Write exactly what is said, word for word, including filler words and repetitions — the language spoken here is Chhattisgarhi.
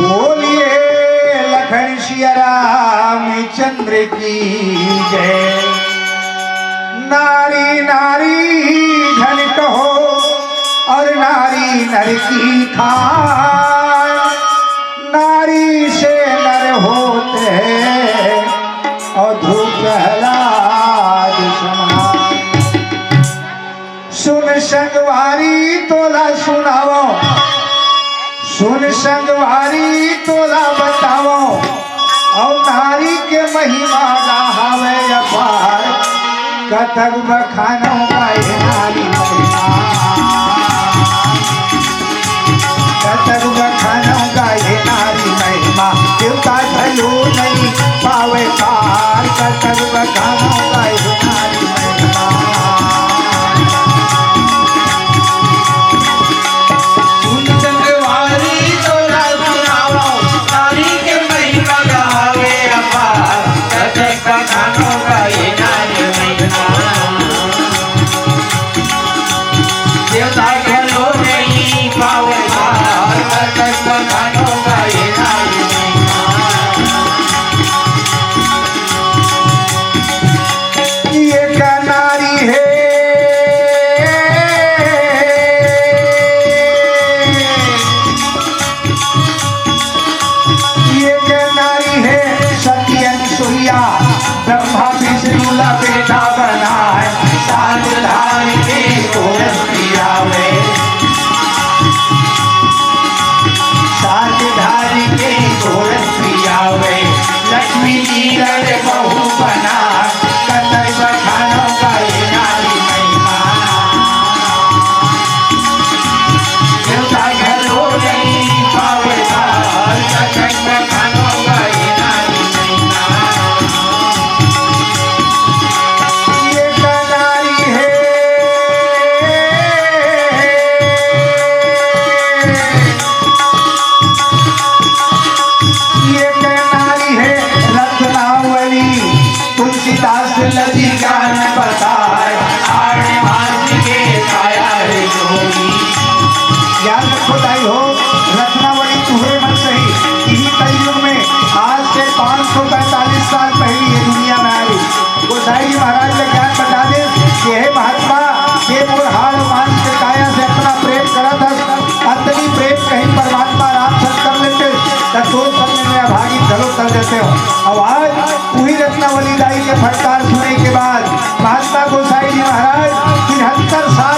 बोलिए लखन सिया रामचंद्र की जय। नारी नारी झन कहो और नारी नर की खाए। नारी से नर होत है अवधू प्रहलाद समान। सुन संगवारी तोला सुनावंव, सुन संगवारी तोला बतावंव, अउ नारी के महिमा गा हावय अपार। कतक बखानंव गा ए नारी महिमा, कतक बखानंव गा ए नारी महिमा, देवता घलो नइ पावय पार। कतक बखानंव गा ए नारी महिमा। सुन संगवारी तोला सुनावंव, नारी के महिमा गा हावय अपार। कतक बखानंव गा ए नारी महिमा। देवता घलो नइ पावय पार। कतक बखानंव गा ए नारी महिमा। एक नारी हे, एक नारी हे सती अनसुईया, ब्रह्मा विष्णु ला बेटा बनाय। सात धार के गोरस पियावय, सात धार के गोरस पियावय, लक्ष्मी जी ला बहू बनाय। कतक बखानंव गा ए नारी महिमा। देवता घलो नइ पावय पार। कतक बखानंव गा ए नारी महिमा। एक नारी हे, एक नारी हे रत्नावली। तुलसीदास ला जी ज्ञान बताय, आठ मास के काया हे जोगी। याद रखो दाई हो, रत्नावली तुंहरे मन सही। इही कलयुग में आज से पाँच सौ पैंतालीस साल पहिली ये दुनिया में आय। गोसाई जी महाराज ला ज्ञान बता देस कि हे महात्मा, ये मोर हाड़ मांस के काया से अतना प्रेम करत हस, अतनी प्रेम कहीं परमात्मा राम संग कर लेते, त तोर संग में अभागिन घलो कर देते हो। अब आज उही रत्नावली दाई के फटकार सुने के बाद महात्मा गोसाई जी महाराज तिहत्तर साल